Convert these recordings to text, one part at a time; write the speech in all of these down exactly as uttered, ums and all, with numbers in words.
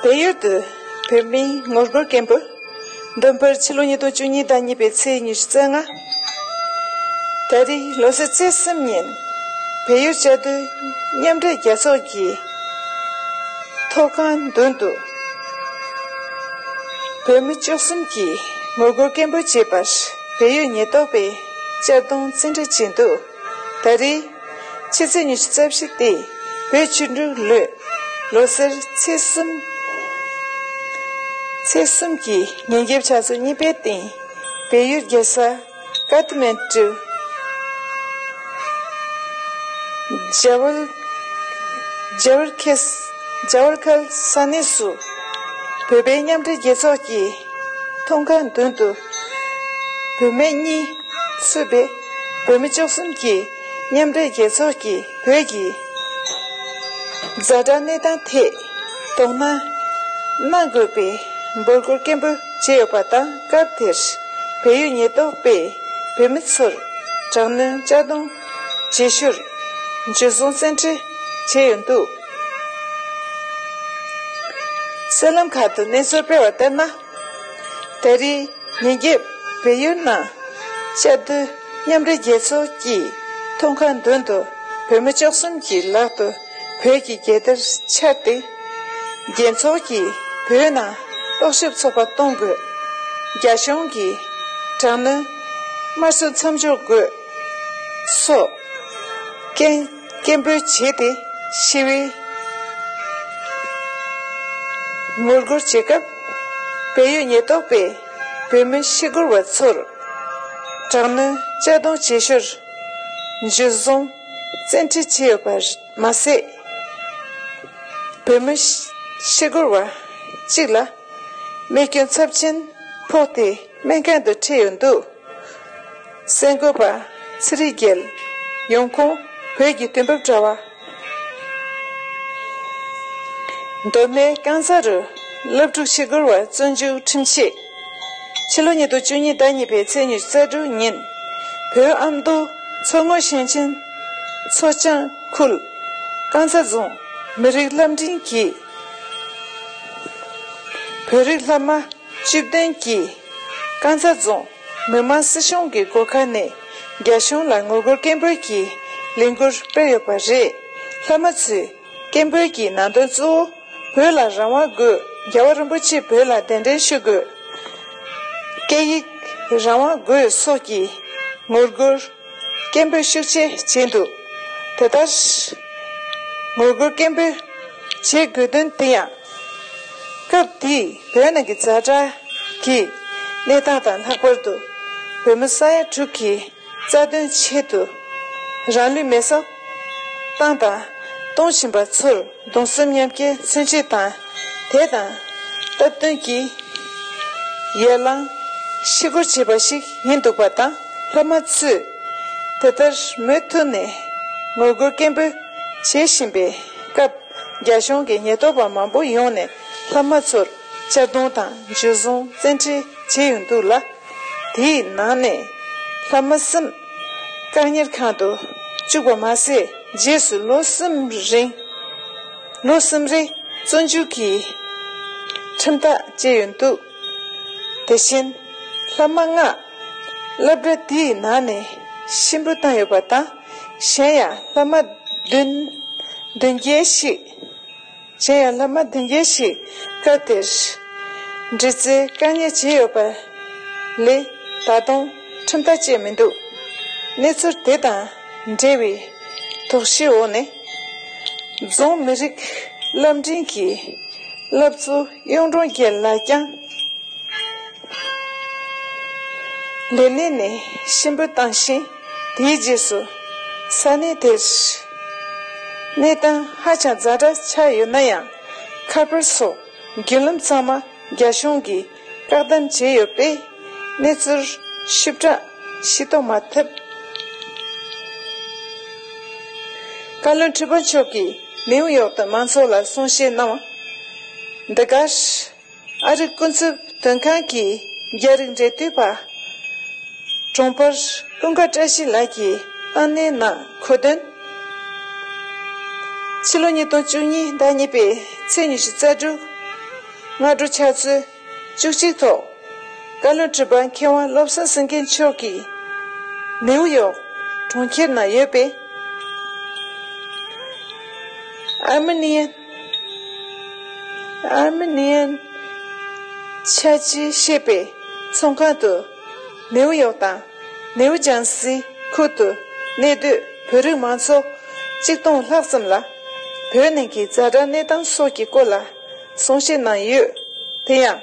བལ་ཡུལ་དུ་བོད་མིའི་ངོ་རྒོལ་སྐད་འབོད། འདོན་པར་ཕྱི་ལོ་ཉིས་སྟོང་བཅུ་གཉིས་ཟླ་གཉིས་པའི་ཚེས་ཉི་ཤུ་རྩ་ལྔ། ད་རེས་ལོ་གསར་ཚེས་གསུམ་ཉིན། བལ་ཡུལ་བཅའ་སྡོད་མཉམ་འབྲེལ་རྒྱལ་ཚོགས་ཀྱི་ཐོག་ཁང་མདུན་དུ་བོད་མི་བཅུ་གསུམ་གྱིས་ངོ་རྒོལ་སྐད་འབོད་བྱས་པར་བལ་ཡུལ་ཉེན་རྟོག་པས་གཅར་རྡུང་བཙན་འཁྲིད་བྱས་འདུག་ད་རེས་ཕྱི་ཚེས་ཉི་ཤུ་རྩ་བཞི་སྟེ་བོད་ཆིག་འབྲུག་ལོའི་ལོ་གསར་ཚེས་གསུམ། ཚེས་གསུམ་གྱི་ཉིན་རྒྱབ་ཆུ་ཚོད་གཉིས་པའི་སྟེང་བལ་ཡུལ་རྒྱལ་ས་ཀ་ཐ་མན་གྲུ། ཇ་ཝལ། ཇ་ཝལ་ཁེ། ཇ་ཝལ་ཁལ་ས་གནས་སུ་བོད་པའི་མཉམ་འབྲེལ་རྒྱལ་ཚོགས་ཀྱི་ཐོག་ཁང་མདུན་དུ་བུད་མེད་གཉིས་ཚུད་པའི་བོད་མི་བཅུ་གསུམ་གྱིས་མཉམ་འབྲེལ་རྒྱལ་ཚོགས་ཀྱི་བོད་ཀྱི་ཛ་དྲག་གནས་སྟངས་ཐད་དོ་སྣང་གནང་དགོས་པའི་འབོད་སྐུལ་སྐད་འབོད་བྱས་ཡོད་པ་དང་། སྐབས་དེར་བལ་ཡུལ་ཉེན་རྟོག་པས་བོད་མི་ཚོར་དྲག་གནོན་གཅར་རྡུང་བྱེད་ཤུལ་འཇུ་བཟུང་བཙན་ཁྲིད་བྱས་ཡོད་འདུག་གསར་ལམ་ཁག་ཏུ་གནས་ཚུལ་སྤེལ་བ་ལྟར་ན། ད་རེས་ཉིན་རྒྱབ་བལ་ཡུལ་ནང་བཅའ་སྡོད་མཉམ་འབྲེལ་རྒྱལ་ཚོགས་ཀྱི་ཐོག་ཁང་མདུན་དུ་བོད་མི་བཅུ་གསུམ་གྱི་ལག་ཏུ་བོད་ཀྱི་རྒྱལ་དར་འཕྱར་ཏེ། རྒྱལ་ཚོགས་ཀྱིས་བོད་ནང་རྟོག་ཞིབ་ཚོགས་པ་གཏོང་དགོས། རྒྱ་གཞུང་གིས་དྲག་གནོན་དམར་གསོད་མཚམས་འཇོག་དགོས། སོགས་སྐད་སྐད་འབོད་བྱས་ཏེ་ཞི་བའི་ངོ་རྒོལ་བྱེད་སྐབས། བལ་ཡུལ་ཉེན་རྟོག་པས་བོད་མི་ཤི་སྐོར་བ་ཚོར་དྲག་གནོན་གཅར་རྡུང་བྱེད་ཤུལ་འཇུ་བཟུང་བཙན་ཁྲིད་བྱས་ཡོད་པ་མ་ཟད། བོད་མི་ཤི་སྐོར་བ་གཅིག་ལ་རྨས་སྐྱོན་ཚབས་ཆེན་ཕོག་སྟེ་སྨན་ཁང་དུ་ཁྲིད་ཡོད་འདུག་གསར་འགོད་པ་ཚེ་རིང་རྒྱལ། ཡོང་ཁུངས་བོད་ཀྱི་དུས་བབ་དྲ་བ། མདོ་སྨད་རྐང་ཚ་རུ་སློབ་ཕྲུག་ཤི་སྐོར་བ་བཙོན་འཇུག་ཁྲིམས་ཆད། ཕྱི་ལོ་ཉིས་སྟོང་བཅུ་གཉིས་ཟླ་གཉིས་པའི་ཚེས་ཉི་ཤུ་རྩ་དྲུག་ཉིན། བོད་ཨ་མདོ་མཚོ་སྔོན་ཞིང་ཆེན་མཚོ་བྱང་ཁུལ་རྐང་ཚ་རྫོང་མི་རིགས་བླ་བྲང་གི། བོད་རིགས་ལྷ་མ་བཅུ་བདུན་གྱིས་རྐང་ཚ་རྫོང་མི་དམངས་སྲིད་གཞུང་གི་སྒོ་ཁ་ནས་རྒྱ་གཞུང་ལ་ངོ་རྒོལ་སྐད་འབོད་ཀྱི་ལས་འགུལ་སྤེལ་ཡོད་པ་རེད། ལྷ་མ་ཚོས་སྐད་འབོད་ཀྱི་ནང་དོན་གཙོ་བོ། བོད་ལ་རང་དབང་དགོས། རྒྱལ་བ་རིན་པོ་ཆེ་བོད་ལ་གདན་འདྲེན་ཞུ་དགོས། སྐད་ཡིག་རང་དབང་དགོས་སོགས་ཀྱི་ངོ་རྒོལ་སྐད་འབོད་ཤུགས་ཆེ་བྱས་འདུག་དེ་ལྟར་ངོ་རྒོལ་སྐད་འབོད་བྱེད་དགོས་དོན་དེ་ཡང་། སྐབས་དེའི་བོད་ནང་གི་ཛ་དྲག་གི་གནས་སྟངས་དང་། ལྷག་པར་དུ་བོད་མི་ས་ཡ་དྲུག་གི་རྩ་དོན་ཆེད་དུ་རང་ལུས་མེ་སྲེག་བཏང་དང་གཏོང་བཞིན་པ་ཚོར་གདུང་སེམས་མཉམ་སྐྱེད་མཚོན་ཆེད་དང་། དད་དང་སྟབས་བསྟུན་གྱིས་ཡར་ལངས་ཤི་སྐོར་བྱས་པ་ཞིག་ཡིན་འདུག་པ་དང་། ལྷ་མ་ཚོས་དེ་ལྟར་མུ་མཐུད་ནས་ངོ་རྒོལ་སྐད་འབོད་བྱེད་བཞིན་པའི་སྐབས། རྒྱ་གཞུང་གི་ཉེན་རྟོག་པ་མང་པོ་ཡོང་ནས་ལྷ་མ་ཚོར་གཅར་རྡུང་དང་འཇུ་བཟུང་བཙན་ཁྲིད་བྱས་ཡོད་འདུག་ལ། དེའི་ནང་ནས་ལྷ་མ་གསུམ་བཀག་ཉར་ཁང་དུ་བཅུག་པ་མ་ཟད། རྗེས་སུ་ལོ་གསུམ་རིང་། ལོ་གསུམ་རིང་བཙོན་འཇུག་གི་ཁྲིམས་ཐག་བཅད་ཡོད་འདུག་དེ་བཞིན་ལྷ་མ་ལྔ་སློབ་གྲྭ་དེའི་ནང་ནས་གཤིན་པོ་བཏང་ཡོད་པ་དང་། གཞན་ཡང་ལྷ་མ་བདུན། བདུན་བརྒྱད་ཞིག་གཞན་ཡང་ལྷ་མ་བདུན་བརྒྱད་ཞིག་སྐབས་དེར་འདྲི་རྩད་བཀག་ཉར་བྱས་ཡོད་པ་ལས་ད་དུང་ཁྲིམས་ཐག་བཅད་མི་འདུག་གནས་ཚུལ་དེ་དང་འབྲེལ་བའི་དོགས་གཞིའི་འོག་ནས། རྫོང་མི་རིགས་བླ་བྲང་གི་བླ་གཙོ་གཡུང་དྲུང་རྒྱལ་ལགས་ཀྱང་ལས་གནས་ནས་གཤིན་པོ་བཏང་ཞིང་། དེའི་རྗེས་སུ་ས་གནས་དེར་གནས་སྟངས་ཧ་ཅང་ཛ་དྲག་ཆགས་ཡོད་ན་ཡང་། ཁ་པར་སོགས་བརྒྱུད་ལམ་ཚང་མ་རྒྱ་གཞུང་གིས་བཀག་སྡོམ་བྱས་ཡོད་པས། གནས་ཚུལ་ཞིབ་ཕྲ་ཤེས་རྟོགས་མ་ཐུབ། བཀའ་བློན་ཁྲི་པ་མཆོག་གིས་ནིའུ་ཡོག་ཏུ་མང་ཚོགས་ལ་གསུང་བཤད་གནང་བ། འདི་གར་ཨ་རིའི་སྐུ་ཚབ་དོན་ཁང་གི་རྒྱ་རིགས་འབྲེལ་མཐུད་པ་གྲོང་པར་ཀུན་དགའ་བཀྲ་ཤིས་ལགས་ཀྱིས་བཏང་གནས་ནང་འཁོད་དོན། ཕྱི་ལོ་ཉིས་སྟོང་བཅུ་གཉིས་ཟླ་གཉིས་པའི་ཚེས་ཉི་ཤུ་རྩ་དྲུག་སྔ་དྲོ་ཆུ་ཚོད་བཅུ་གཅིག་ཐོག་བཀའ་བློན་ཁྲི་པ་མཁས་དབང་བློ་བཟང་སེང་གེ་མཆོག་གིས་ནེའུ་ཡོག་གྲོང་ཁྱེར་ན་ཡོད་པའི་ཨར་མི་ནི་ཡན་ཨར་མི་ནི་ཡན་ཆ་ཅི་ཞེས་པའི་ཚོང་ཁང་དུ་ནེའུ་ཡོག་དང་ནེའུ་ཇར་སི་ཁུལ་དུ་གནས་སྡོད་བོད་རིགས་མང་ཚོགས་གཅིག་སྟོང་ལྷག་ཙམ་ལ་བོད་ནང་གི་ཛ་དྲག་གནས་སྟངས་སོགས་ཀྱི་སྐོར་ལ་གསུང་བཤད་གནང་ཡོད། དེ་ཡང་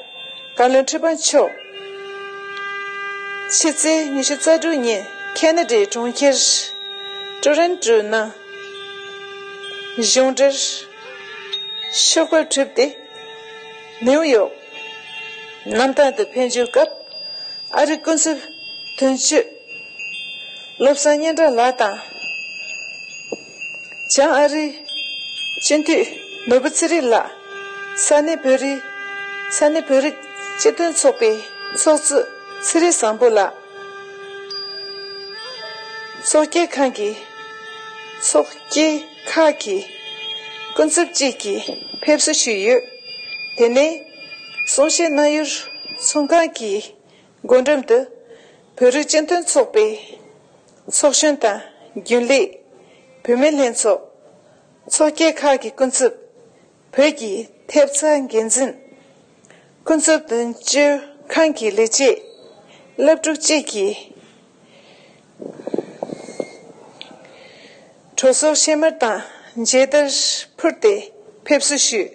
བཀའ་བློན་ཁྲི་པ་མཆོག་ཕྱི་ཚེས་ཉི་ཤུ་རྩ་དྲུག་ཉིན་ཁེ་ན་ཌའི་གྲོང་ཁྱེར་ཊོ་རོན་ཊོ་ནང་གཞུང་འབྲེལ་ཤོག་ཁག་གྲུབ་སྟེ་ནེའུ་ཡོག་གནམ་ཐང་དུ་ཕེབས་འབྱོར་སྐབས་ཨ་རིའི་སྐུ་ཚབ་དོན་གཅོད་བློ་བཟང་སྙན་གྲགས་ལགས་དང་། བྱང་ཨ་རིའི་སྤྱི་འཐུས་ནོར་བུ་ཚེ་རིང་ལགས། ས་གནས་བོད་རིགས་ས་གནས་བོད་རིགས་སྤྱི་མཐུན་ཚོགས་པའི་ཚོགས་གཙོ་ཚེ་རིང་བཟང་པོ་ལགས། ཚོགས་སྐྱིད་ཁང་གི་ཚོགས་སྐྱིད་ཁག་གི་སྐུ་ཚབ་བཅས་ཀྱིས་ཕེབས་བསུ་ཞུས་ཡོད། དེ་ནས་གསུང་བཤད་གནང་ཡུལ་ཚོང་ཁང་གི་སྒོ་འགྲམ་དུ་བོད་རིགས་སྤྱི་མཐུན་ཚོགས་པའི་ཚོགས་གཞོན་དང་རྒྱུན་ལས། བུད་མེད་ལྷན་ཚོགས། ཚོགས་སྐྱིད་ཁག་གི་སྐུ་ཚབ། བོད་ཀྱི་ཐེབས་རྩ་འགན་འཛིན། ཀུན་རྫོབ་དོན་གཅོད་ཁང་གི་ལས་བྱེད། སློབ་ཕྲུག་བཅས་ཀྱིས་གྲོས་ཚོགས་ཕྱེ་མར་དང་མཇལ་དར་ཕུལ་ཏེ་ཕེབས་བསུ་ཞུས།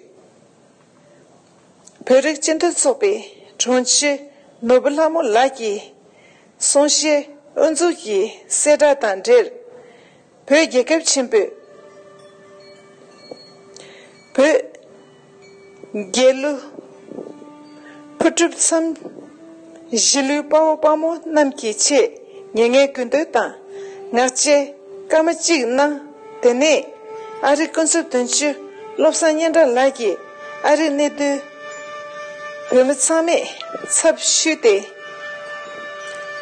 བོད་རིགས་སྤྱི་མཐུན་ཚོགས་པའི་དྲུང་ཆེ་ནོར་བུ་ལྷ་མོ་ལགས་ཀྱིས་གསུང་བཤད་དབུ་འཛུགས་ཀྱི་གསལ་བསྒྲགས་དང་འབྲེལ། བོད་རྒྱལ་ཁབ་ཆེན་པོའི་བོད་རྒྱལ་གླུ་ཕུར་གྲུབ་མཚམས། གཞིས་ལུས་དཔའ་བོ་དཔའ་མོ་རྣམས་ཀྱི་ཆེད་ངེས་ངེས་གུས་འདུད་དང་ངག་བཅད་སྐར་མ་གཅིག་གནང་། དེ་ནས་ཨ་རིའི་སྐུ་ཚབ་དོན་གཅོད་བློ་བཟང་སྙན་གྲགས་ལགས་ཀྱིས་ཨ་རིར་གནས་སྡོད་བོད་མི་ཚང་མས་ཚབ་ཞུས་ཏེ་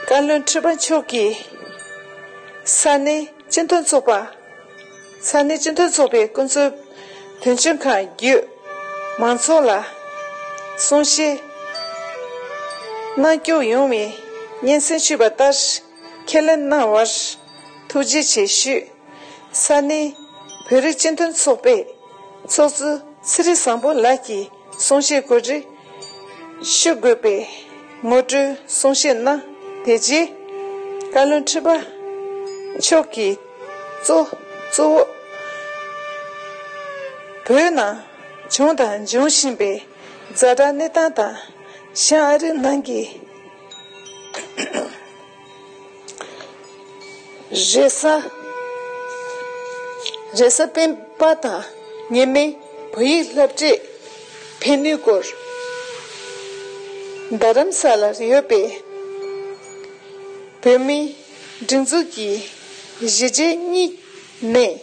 བཀའ་བློན་ཁྲི་པ་མཆོག་གིས་ས་གནས་སྤྱི་མཐུན་ཚོགས་པ། ས་གནས་སྤྱི་མཐུན་ཚོགས་པའི་སྐུ་ཚབ་དོན་གཅོད་ཁང་བརྒྱུད་མང་ཚོགས་ལ་གསུང་བཤད་གནང་སྐྱོང་ཡོང་བའི་སྙན་སེང་ཞུས་པ་ལྟར་ཁས་ལེན་གནང་བར་ཐུགས་རྗེ་ཆེ་ཞུས། ས་གནས་བོད་རིགས་སྤྱི་མཐུན་ཚོགས་པའི་ཚོགས་གཙོ་ཚེ་རིང་བཟང་པོ་ལགས་ཀྱིས་གསུང་བཤད་གོ་སྒྲིག་ཞུ་དགོས་པའི་ངོ་སྤྲོད་གསུང་བཤད་གནང་། དེ་རྗེས་བཀའ་བློན་ཁྲི་པ་མཆོག་གིས་གཙོ་གཙོ་བོ་བོད་ནང་བྱུང་དང་འབྱུང་བཞིན་པའི་ཛ་དྲག་གནས་སྟངས་དང་། བྱང་ཨ་རི་ནང་གི་རེས་གཟའ་རེས་གཟའ་སྤེན་པ་དང་ཉི་མའི་བོད་ཡིག་སློབ་གྲྭའི་ཕན་ནུས་སྐོར། རྡ་རམ་ས་ལར་ཡོད་པའི་བོད་མིའི་སྒྲིག་འཛུགས་ཀྱི་གཞི་རྒྱ་གཉིས་ནས་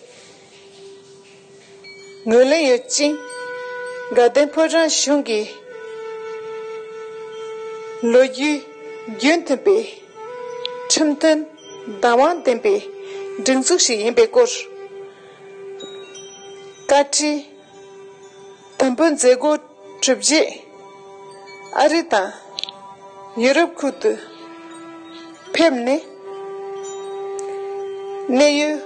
ངོས་ལེན་ཡོད་ཅིང་། དགའ་ལྡན་ཕོ་བྲང་གཞུང་གི་ལོ་རྒྱུས་རྒྱུན་མཐུད་པའི་ཁྲིམས་མཐུན་བདག་དབང་ལྡན་པའི་སྒྲིག་འཛུགས་ཤིག་ཡིན་པའི་སྐོར། བཀའ་ཁྲིའི་དམ་འབུལ་མཛད་སྒོ་གྲུབ་རྗེས་ཨ་རི་དང་ཡུ་རོབ་ཁུལ་དུ་ཕེབས་ནས་གནད་ཡོད་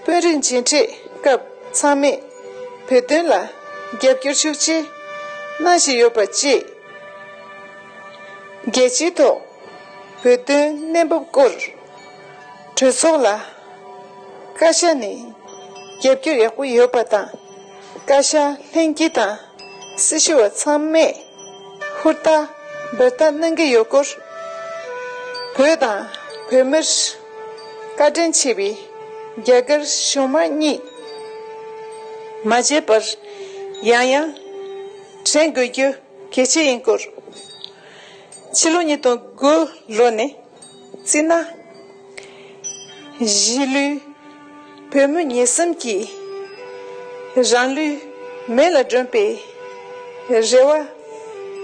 དཔོན་རིགས་མཇལ་འཕྲད་སྐབས་ཚང་མས་བོད་དོན་ལ་རྒྱབ་སྐྱོར་ཤུགས་ཆེ་གནང་བཞིན་ཡོད་པ་བཅས། རྒྱལ་སྤྱིའི་ཐོག་བོད་དོན་གནས་བབ་སྐོར་གྲོས་ཚོགས་ལ་བཀའ་ཤག་ནས་རྒྱབ་སྐྱོར་ཡག་པོ་ཡོད་པ་དང་། བཀའ་ཤག་ལྷན་རྒྱས་དང་སྲི་ཞུ་བ་ཚང་མས་ཧུར་ཐག་འབད་ཐག་གནང་གི་ཡོད་སྐོར། བོད་དང་བོད་མིར་བཀའ་དྲིན་ཆེ་བའི་རྒྱ་གར་གཞུང་མང་གཉིས་མ་བརྗེད་པར་ཡང་ཡང་དྲན་དགོས་རྒྱུ་གལ་ཆེ་ཡིན་སྐོར། ཕྱི་ལོ་ཉིས་སྟོང་དགུ་ལོ་ནས་བརྩིས་ན། གཞིས་ལུས་བོད་མི་ཉེན་སྲུང་གིས་རང་ལུས་མེ་ལ་སྒྲོན་པའི་རེ་བ་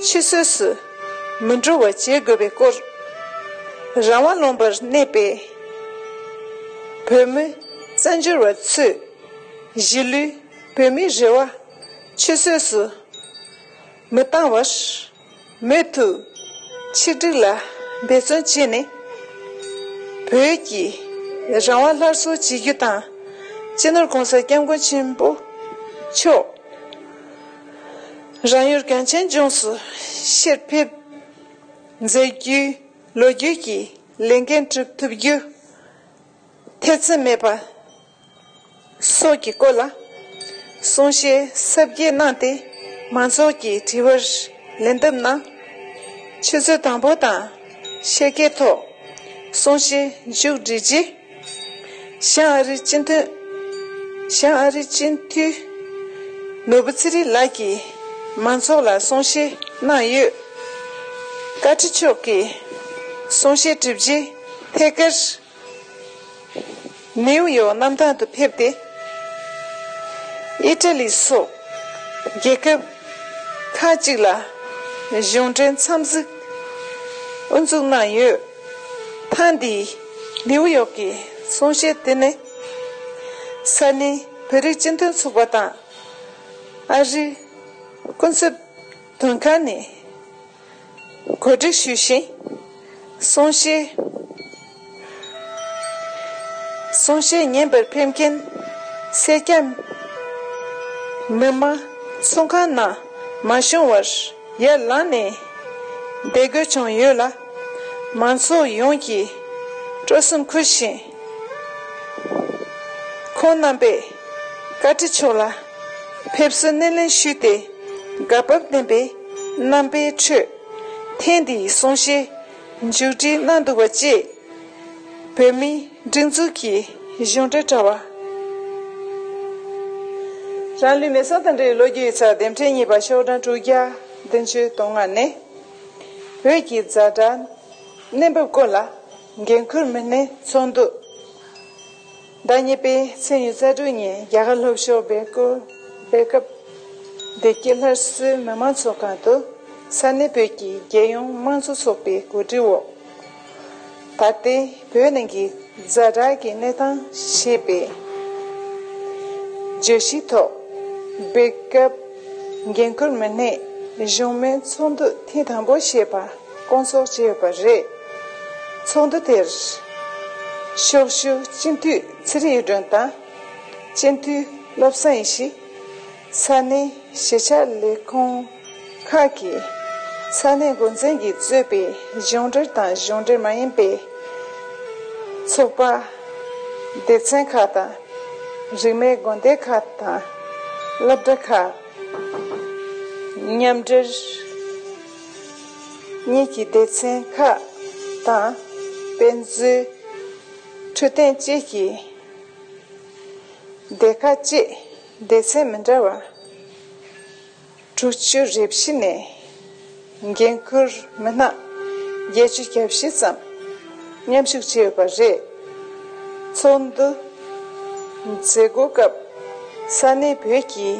ཆུད་ཟོས་སུ་མི་འགྲོ་བ་བྱེད་དགོས་པའི་སྐོར། རང་དབང་ལུང་པར་གནས་པའི་བོད་མི་བཙན་བྱོལ་བ་ཚོས་གཞིས་ལུས་བོད་མིའི་རེ་བ་ཆུད་ཟོས་སུ་ མི་བཏང་བར་མུ་མཐུད་ཆིག་སྒྲིལ་ལ་འབད་བརྩོན་བྱས་ནས། བོད་ཀྱི་རང་དབང་སླར་གསོ་བྱེད་རྒྱུ་དང་། སྤྱི་ནོར་༸གོང་ས་༸སྐྱབས་མགོན་ཆེན་པོ་མཆོག་རང་ཡུལ་གངས་ཅན་ལྗོངས་སུ་ཕྱིར་ཕེབས་མཛད་རྒྱུའི་ལོ་རྒྱུས་ཀྱི་ལས་འགན་སྒྲུབ་ཐུབ་རྒྱུ་ཐེ་ཚོམ་མེད་པ་སོགས་ཀྱི་སྐོར་ལ་གསུང་བཤད་ཟབ་རྒྱས་གནང་སྟེ། མང་ཚོགས་ཀྱི་དྲི་བར་ལན་འདེབས་གནང་། ཆུ་ཚོད་དང་པོ་དང་ཕྱེད་ཀའི་ཐོག་གསུང་བཤད་མཇུག་བསྒྲིལ་རྗེས། བྱང་ཨ་རིའི་སྤྱི་འཐུས། བྱང་ཨ་རིའི་སྤྱི་འཐུས་ནོར་བུ་ཚེ་རིང་ལགས་ཀྱིས་མང་ཚོགས་ལ་གསུང་བཤད་གནང་ཡོད། བཀའ་ཁྲི་མཆོག་གིས་གསུང་བཤད་གྲུབ་རྗེས་ཐད་ཀར་ནེའུ་ཡོག་གནམ་ཐང་དུ་ཕེབས་ཏེ། ཨི་ཊ་ལི་སོགས་རྒྱལ་ཁབ་ཁག་ཅིག་ལ་གཞུང་འབྲེལ་འཚམས་གཟིགས་དབུ་འཛུགས་གནང་ཡོད། ཐེངས་འདིའི་ནེའུ་ཡོག་གི་གསུང་བཤད་དེ་ནི། ས་གནས་བོད་རིགས་སྤྱི་མཐུན་ཚོགས་པ་དང་ཨ་རིའི་སྐུ་ཚབ་དོན་ཁང་ནས་གོ་སྒྲིག་ཞུས་ཤིང་། གསུང་བཤད། གསུང་བཤད་ཉན་པར་ཕེབས་མཁན་སེར་སྐྱ་མི་མང་ཚོགས་ཁང་ནང་མ་ཤོང་བར་ཡར་ལངས་ནས་བསྡད་དགོས་བྱུང་ཡོད་ལ། མང་ཚོགས་ཡོངས་ཀྱིས་སྤྲོ་སེམས་འཁོལ་ཞིང་། ཁོང་རྣམ་པས་བཀའ་ཁྲི་མཆོག་ལ་ཕེབས་བསུ་སྣེ་ལེན་ཞུས་ཏེ། དགའ་སྤོབས་ལྡན་པའི་རྣམ་པའི་ཁྲོད་ཐེངས་འདིའི་གསུང་བཤད་མཇུག་སྒྲིལ་གནང་འདུག་པ་བཅས། བོད་མིའི་སྒྲིག་འཛུགས་ཀྱི་གཞུང་འབྲེལ་དྲ་བ། རང་ལུས་མེ་སྲེག་དང་འབྲེལ་བའི་ལོ་རྒྱུས་ཡིག་ཚགས་འདེམས་ཁྲལ་གཉིས་པ་ཤོག་གྲངས་དྲུག་བརྒྱ་བདུན་ཅུ་དོན་ལྔ་ནས། བོད་ཀྱི་ཛ་དྲག་གནས་བབ་སྐོར་ལ་འགན་འཁུར་མི་སྣའི་ཚོགས་འདུ། ཟླ་གཉིས་པའི་ཚེས་ཉི་ཤུ་རྩ་དྲུག་ཉིན་རྒྱ་གར་ལྷོ་ཕྱོགས་སྦེལ་ཀོབ་སྦེལ་ཀོབ་བདེ་སྐྱིད་སླར་གསོའི་མི་མང་ཚོགས་ཁང་དུ་ས་གནས་བོད་ཀྱི་རྒྱལ་ཡོངས་དམངས་གཙོ་ཚོགས་པའི་གོ་སྒྲིག་འོག་ད་ལྟའི་བོད་ནང་གི་ཛ་དྲག་གི་གནས་སྟངས་ཞེས་པའི་བརྗོད་གཞིའི་ཐོག་སྦེལ་ཀོབ་འགན་འཁུར་མི་སྣས་གཞུང་མིན་ཚོགས་འདུ་ཐེངས་དང་པོ་ཞེས་པ་བསྐོང་ཚོགས་བྱས་ཡོད་པ་རེད། ཚོགས་འདུ་དེར་ཤོག་ཞུ་སྤྱི་འཐུས་ཚེ་རིང་ཡིད་སྒྲོན་དང་། སྤྱི་འཐུས་བློ་བཟང་ཡེ་ཤེས། ས་གནས་གཞིས་ཆགས་ལས་ཁུངས་ཁག་གི་ས་གནས་འགོ་འཛིན་གྱིས་གཙོས་པའི་གཞུང་འབྲེལ་དང་གཞུང་འབྲེལ་མ་ཡིན་པའི་ཚོགས་པ། སྡེ་ཚན་ཁག་དང་། རིག་གནས་དགོན་སྡེ་ཁག་དང་། སློབ་གྲྭ་ཁག་མཉམ་འབྲེལ་གཉིས་ཀྱི་སྡེ་ཚན་ཁག་དང་། དཔེ་མཛོད་འཕྲོད་བསྟེན་བཅས་ཀྱི་སྡེ་ཁག་བཅས་སྡེ་ཚན་མི་འདྲ་བ་དྲུག་ཅུ་རེ་བཞི་ནས་འགན་འཁུར་མི་སྣ་བརྒྱད་ཅུ་གྱ་བཞི་ཙམ་མཉམ་ཞུགས་བྱས་ཡོད་པ་རེད། ཚོགས་འདུ་མཛད་སྒོའི་སྐབས་ས་གནས་བོད་ཀྱི་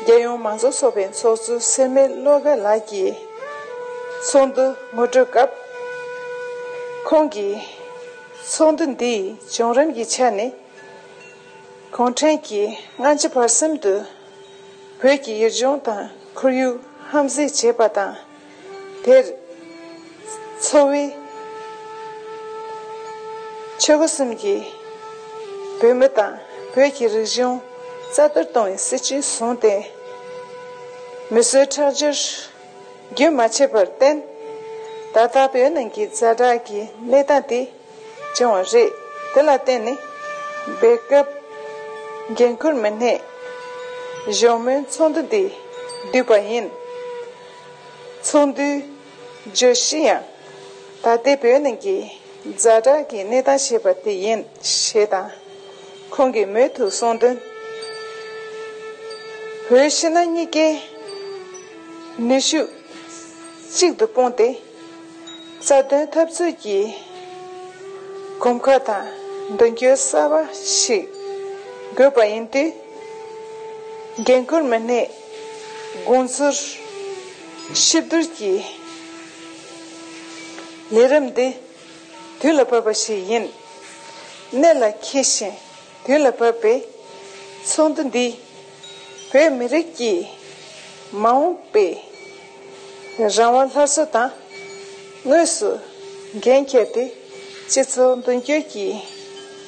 རྒྱལ་ཡོངས་མང་གཙོ་ཚོགས་པའི་ཚོགས་གཙོ་སེར་སྨད་བློ་དགའ་ལགས་ཀྱིས་ཚོགས་འདུ་ངོ་སྤྲོད་སྐབས། ཁོང་གིས་ཚོགས་འདུ་འདིའི་བྱུང་རིམ་གྱི་ཆ་ནས། གུང་ཁྲན་གྱིས་སྔ་ཕྱི་བར་གསུམ་དུ་བོད་ཀྱི་ཡུལ་ལྗོངས་དང་ཁོར་ཡུག་ཧམ་བརྩེགས་བྱས་པ་དང་། དེར་འཚོ་བའི་ཆོལ་ཁ་གསུམ་གྱི་བོད་མི་དང་བོད་ཀྱི་རིག་གཞུང་རྩ་གཏོར་གཏོང་བའི་སྲིད་བྱུས་བཟུང་སྟེ། མི་གསོད་ཁྲག་སྦྱོར་རྒྱུན་མ་ཆད་པར་བརྟེན། ད་ལྟ་བོད་ནང་གི་ཛ་དྲག་གི་གནས་སྟངས་དེ། བྱུང་བ་རེད། དེ་ལ་བརྟེན་ནས་སྦེལ་ཀོབ་འགན་འཁུར་མི་སྣས་གཞུང་མིན་ཚོགས་འདུ་འདི་བསྡུས་པ་ཡིན། ཚོགས་འདུའི་བརྗོད་གཞི་ཡང་ད་ལྟའི་བོད་ནང་གི་ཛ་དྲག་གི་གནས་སྟངས་ཞེས་པ་དེ་ཡིན་ཞེས་དང་། ཁོང་གིས་མུ་མཐུད་གསུངས་དོན། བོད་ཕྱི་ནང་གཉིས་ཀའི་ནུས་ཤུགས་གཅིག་ཏུ་སྤུངས་ཏེ། རྩ་དོན་འཐབ་རྩོད་ཀྱི་གོམ་ཁ་དང་མདུན་སྐྱོད་གསར་པ་ཞིག་དགོས་པ་ཡིན་དུས། འགན་འཁུར་མི་སྣས་དགོངས་ཚུལ་གཤིབ་བསྡུར་གྱི་ལས་རིམ་འདི་དུས་ལ་བབ་པ་ཞིག་ཡིན། གནད་ལ་འཁེལ་ཞིང་དུས་ལ་བབ་པའི་ཚོགས་འདུ་འདིས་བོད་མི་རིགས་ཀྱི་མ་འོངས་པའི་ རང་དབང་སླར་གསོ་དང་། དངོས་སུ་འགན་འཁྱེར་ཏེ་སྤྱི་ཚོགས་མདུན་སྐྱོད་ཀྱི་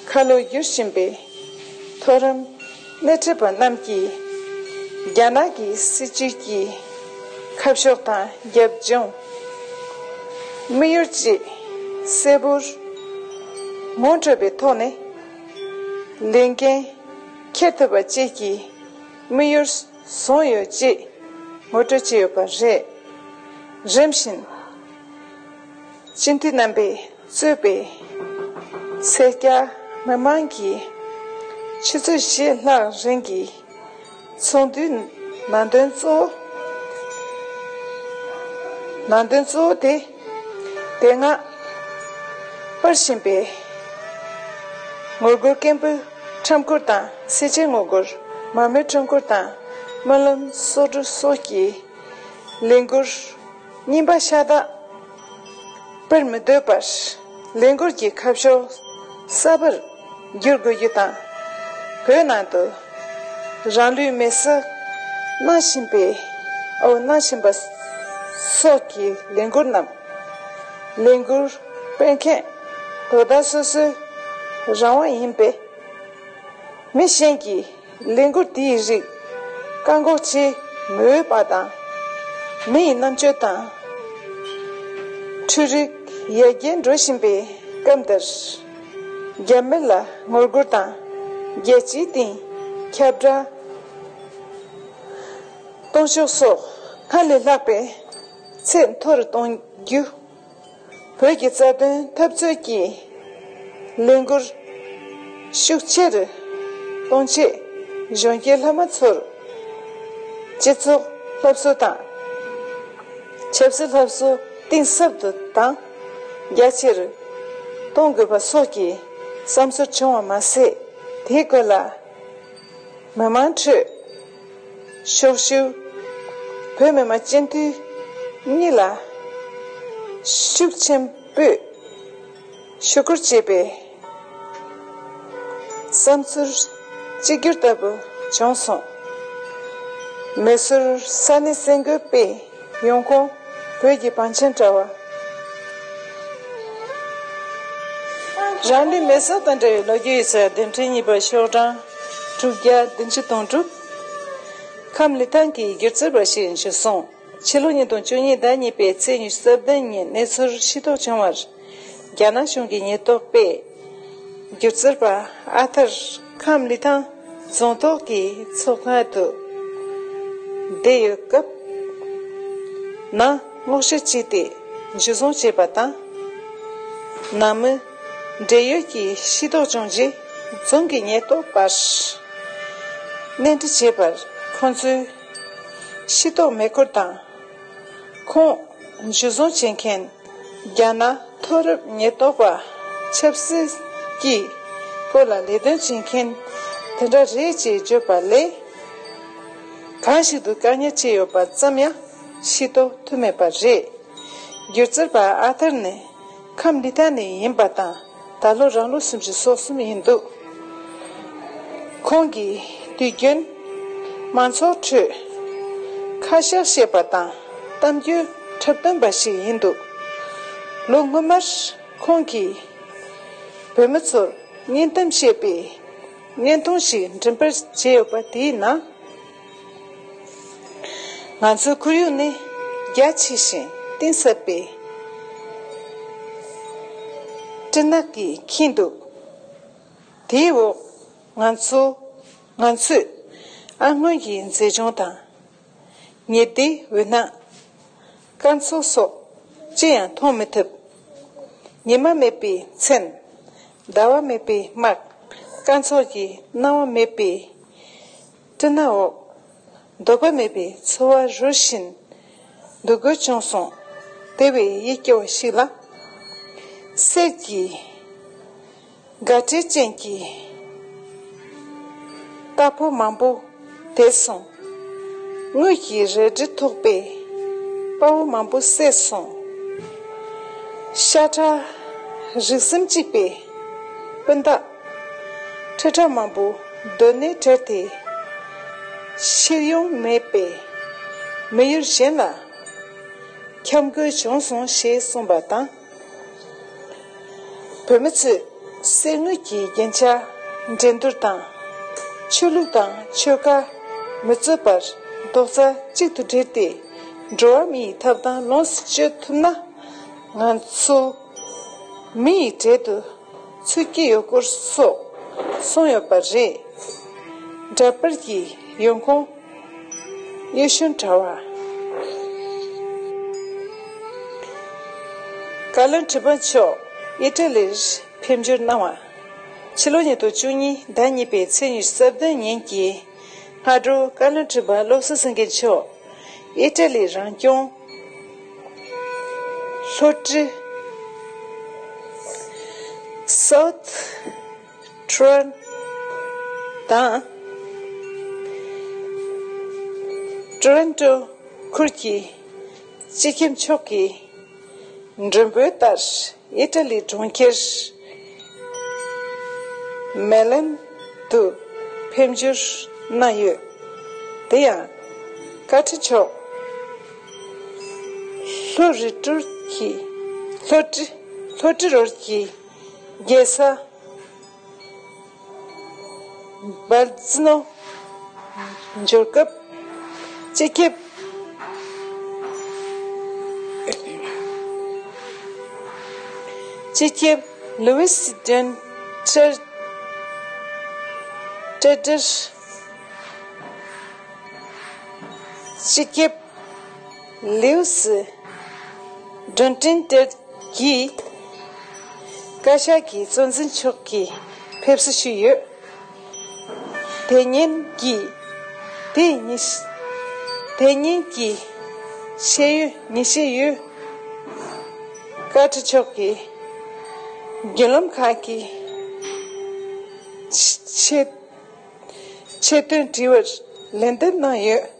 ཁ་ལོ་བསྒྱུར་བཞིན་པའི་མཐོ་རིམ་སྣེ་ཁྲིད་པ་རྣམས་ཀྱིས་རྒྱ་ནག་གི་སྲིད་བྱུས་ཀྱི་ཁ་ཕྱོགས་དང་རྒྱབ་ལྗོངས། དམིགས་ཡུལ་བཅས་གསལ་པོར་ངོ་སྤྲོད་པའི་ཐོག་ནས་ལས་འགན་འཁྱེར་ཐུབ་པ་བཅས་ཀྱི་དམིགས་ཡུལ་བཟུང་ཡོད་ཅེས་ངོ་སྤྲོད་བྱས་ཡོད་པ་རེད། རིམ་བཞིན་སྤྱི་འཐུས་རྣམ་པས་གཙོས་པའི་སེར་སྐྱ་མི་མང་གིས་ཆུ་ཚོད་བཞི་ལྷག་རིང་གི་ཚོགས་འདུའི་ནང་དོན་གཙོ་བོ། ནང་དོན་གཙོ་བོ་དེ། དེ་སྔ་སྤེལ་བཞིན་པའི་ངོ་རྒོལ་སྐད་འབོད་ཁྲོམ་སྐོར་དང་། སེར་བྱེས་ངོ་རྒོལ་མ་རྨོས་ཁྲོམ་སྐོར་དང་། སྨོན་ལམ་སོ་དྲུག་སོགས་ཀྱི་ལས་འགུལ་རྙིང་པ་ཤ་སྟག་སྤེལ་མི་འདོད་པར། ལས་འགུལ་གྱི་ཁ་ཕྱོགས་གསར་པར་བསྒྱུར་དགོས་རྒྱུ་དང་། བོད་ནང་དུ་རང་ལུས་མེར་སྲེག་གནང་བཞིན་པའི། ཨོ། གནང་བཞིན་པ་སོགས་ཀྱི་ལས་འགུལ་རྣམས། ལས་འགུལ་སྤེལ་མཁན་དོ་བདག་སོ་སོའི་རང་དབང་ཡིན་པས། མི་གཞན་གྱིས་ལས་འགུལ་དེའི་རིགས་བཀག་འགོག་བྱེད་མི་འོས་པ་དང་། མི་ཡི་རྣམ་དཔྱོད་དང་འཕྲུལ་རིག་ཡར་རྒྱས་འགྲོ་བཞིན་པའི་སྐབས་འདིར། རྒྱ་མི་ལ་ངོ་རྒོལ་དང་། རྒྱལ་སྤྱིའི་སྟེང་ཁྱབ་བསྒྲགས་གཏོང་ཕྱོགས་སོགས་སྔར་ལས་ལྷག་པའི་ཚད་མཐོ་རུ་གཏོང་རྒྱུ། བོད་ཀྱི་རྩ་དོན་འཐབ་རྩོད་ཀྱི་ལས་འགུལ་ཤུགས་ཆེ་རུ་གཏོང་ཆེད། གཞོན་སྐྱེས་སློབ་མ་ཚོར་སྤྱི་ཚོགས་སློབ་གསོ་དང་། ཆབ་སྲིད་སློབ་གསོ་གཏིང་ཟབ་ཏུ་དང་རྒྱ་ཆེ་རུ་གཏོང་དགོས་པ་སོགས་ཀྱི་བསམ་ཚུལ་བྱུང་བ་མ་ཟད། དེའི་སྐོར་ལ། མི་མང་ཁྲོད་ཤོག་ཞུ། བོད་མི་མང་སྤྱི་འཐུས་གཉིས་ལ་ཤུགས་ཆེན་པོས་ཞུ་སྐུལ་བྱས་པའི་བསམ་ཚུལ་གཅིག་གྱུར་ལྟ་བུ་བྱུང་སོང་། མེ་སོར་ས་གནས་གསར་འགོད་པས་ཡོང་ཁུངས་བོད་ཀྱི་བང་ཆེན་དྲ་བ། རང་ལུས་མེ་སྲེག་དང་འབྲེལ་བའི་ལོ་རྒྱུས་ཡིག་ཚགས་འདེམས་ཁྲལ་གཉིས་པ་ཤོག་གྲངས་དྲུག་བརྒྱ་བདུན་ཅུ་དོན་དྲུག་ཁམས་ལི་ཐང་གི་སྒྱུ་རྩལ་པ་ཞིག་འཇུ་སོང་། ཕྱི་ལོ་ཉིས་སྟོང་བཅུ་གཉིས་ཟླ་གཉིས་པའི་ཚེས་ཉི་ཤུ་རྩ་བདུན་ཉིན་གནས་ཚུལ་ཤེས་རྟོགས་བྱུང་བར། རྒྱ་ནག་གཞུང་གི་ཉེན་རྟོག་པས་སྒྱུ་རྩལ་པ་ཨ་ཐར་ཁམས་ལི་ཐང་རྫོང་ཐོག་གི་ཚོགས་ཁང་དུ་བསྡད་ཡོད་སྐབས། ནང་སྔོག་བཤེར་བྱས་ཏེ་འཇུ་བཟུང་བྱས་པ་དང་། ནང་མི་འབྲེལ་ཡོད་ཀྱིས་ཤེས་རྟོགས་བྱུང་རྗེས་རྫོང་གི་ཉེན་རྟོག་པར་གནས་འདྲི་བྱས་པར། ཁོང་ཚོས་ཤེས་རྟོགས་མེད་སྐོར་དང་། ཁོང་འཇུ་བཟུང་བྱེད་མཁན་རྒྱ་ནག་མཐོ་རིམ་ཉེན་རྟོག་པ་ཆབ་སྲིད་ཀྱི་སྐོར་ལ་ལས་དོན་བྱེད་མཁན་དེ་འདྲ་རེད་ཅེས་བརྗོད་པ་ལས། གང་ཞིག་ཏུ་བཀག་ཉར་བྱས་ཡོད་པ་ཙམ་ཡང་ཤེས་རྟོགས་ཐུབ་མེད་པ་རེད། སྒྱུ་རྩལ་པ་ཨ་ཐར་ནི་ཁམས་ལི་ཐང་ནས་ཡིན་པ་དང་། ད་ལོ་རང་ལོ་སུམ་ཅུ་སོ་གསུམ་ཡིན་འདུག་ཁོང་གིས་དུས་རྒྱུན་མང་ཚོགས་ཁྲོད་ཁ་ཤགས་བཤད་པ་དང་། གཏམ་རྒྱུད་འཁྲབ་སྟོན་པ་ཞིག་ཡིན་འདུག་ལོ་སྔོན་མར་ཁོང་གིས་བོད་མི་ཚོར་སྙིང་གཏམ་བཤད་པའི་བརྙན་ཐུང་ཞིག་འགྲེམས་སྤེལ་བྱས་ཡོད་པ་དེའི་ནང་། ང་ཚོའི་ཁོར་ཡུག་ནི་རྒྱ་ཆེ་ཞིང་གཏིང་ཟབ་པའི་སྤྲིན་ནག་གིས་ཁེངས་འདུག་དེའི་འོག་ང་ཚོ། ང་ཚོས་ཨ་སྔོན་གྱི་མཛེས་ལྗོངས་དང་། ཉི་ཟླའི་འོད་སྣང་། སྐར་ཚོགས་སོགས་ཅི་ཡང་མཐོང་མི་ཐུབ། ཉི་མ་མེད་པའི་མཚན། ཟླ་བ་མེད་པའི་སྨག་སྐར་ཚོགས་ཀྱི་སྣང་བ་མེད་པའི་སྤྲིན་ནག་འོག་འདོད་པ་མེད་པའི་འཚོ་བ་རོལ་བཞིན་འདུག་དགོས་བྱུང་སོང་། དེ་བས་ཡིད་སྐྱོ་བ་ཞིག་ལ། གསེར་གྱི་དགའ་སྤྲོའི་རྐྱེན་གྱིས་རྟ་ཕོ་མང་པོ་དེད་སོང་། དངུལ་གྱི་རལ་གྲི་ཐོགས་པའི་དཔའ་བོ་མང་པོ་བསད་སོང་། ཤ་ཁྲག་རིགས་གསུམ་གཅིག་པའི་སྤུན་ཟླ་ཁྲི་ཕྲག་མང་པོ་སྡོད་གནས་བྲལ་ཏེ་ཕྱིར་ཡོང་མེད་པའི་མི་ཡུལ་གཞན་ལ་ འཁྱམ་དགོས་བྱུང་སོང་ཞེས་གསུངས་པ་དང་། བོད་མི་ཚོས་གསེར་དངུལ་གྱི་རྒྱན་ཆ་འགྲན་བསྡུར་དང་། ཆོས་ལུགས་དང་ཆོལ་ཁ་མི་རྩོད་པར་རྡོག་རྩ་གཅིག་ཏུ་སྒྲིལ་ཏེ། འགྲོ་བ་མི་ཡི་ཐོབ་ཐང་ལོངས་སུ་སྤྱོད་ཐུབ་ན། ང་ཚོ་མི་ཡི་གྲལ་དུ་ཚུད་ཀྱི་ཡོད་སྐོར་སོགས་གསུངས་ཡོད་པ་རེད། འདྲ་པར་གྱི་ཡོང་ཁུངས། ཡེ་ཤུ་དྲ་བ། བཀའ་བློན་ཁྲི་པ་མཆོག་ཨི་ཊ་ལིར་ཕེབས་འབྱོར་གནང་བ། ཕྱི་ལོ་ཉིས་སྟོང་བཅུ་གཉིས་ཟླ་གཉིས་པའི་ཚེས་ཉི་ཤུ་རྩ་བདུན་ཉིན་གྱི་སྔ་དྲོ། བཀའ་བློན་ཁྲི་པ་བློ་བཟང་སེང་གེ་མཆོག་ཨི་ཊ་ལི་རང་སྐྱོང་ལྷོ་ཊི་སའུཐ་ཊོ་རོན་ཊོ་དང་། ཊོ་རོན་ཊོ་ཁུལ་གྱི་སྤྱི་ཁྱབ་མཆོག་གི་མགྲོན་འབོད་ལྟར། ཨི་ཊ་ལི་གྲོང་ཁྱེར་མེ་ལན་དུ་ཕེབས་འབྱོར་གནང་ཡོད། དེ་ཡང་། བཀའ་ཁྲི་མཆོག་ལྷོ་རི་ཊོར་གྱི་ལྷོ་ཊི་ལྷོ་ཊི་རོར་གྱི་རྒྱལ་ས་བལ་ཛི་ནོ་འབྱོར་སྐབས། སྤྱི་ཁྱབ་སྤྱི་ཁྱབ་ལུའི་སི་ཌན་ཊར་ཊར་ཊར། སྤྱི་ཁྱབ་ལིའུ་སི་ཌོན་ཏིན་ཏེར་གྱིས་བཀའ་ཤག་གི་གཙོ་འཛིན་མཆོག་གི་ཕེབས་བསུ་ཞུས་ཡོད། དེ་ཉིན་གྱི་དེ་ཉིན་དེ་ཉིན་གྱི་ཤེས་ཡོན་ཉིན་ཤས་ཡོད། བཀའ་ཁྲི་མཆོག་གིས་བརྒྱུད་ལམ་ཁག་གི་ཆེད། ཆེད་དོན་དྲི་བར་ལན་འདེབས་གནང་ཡོད།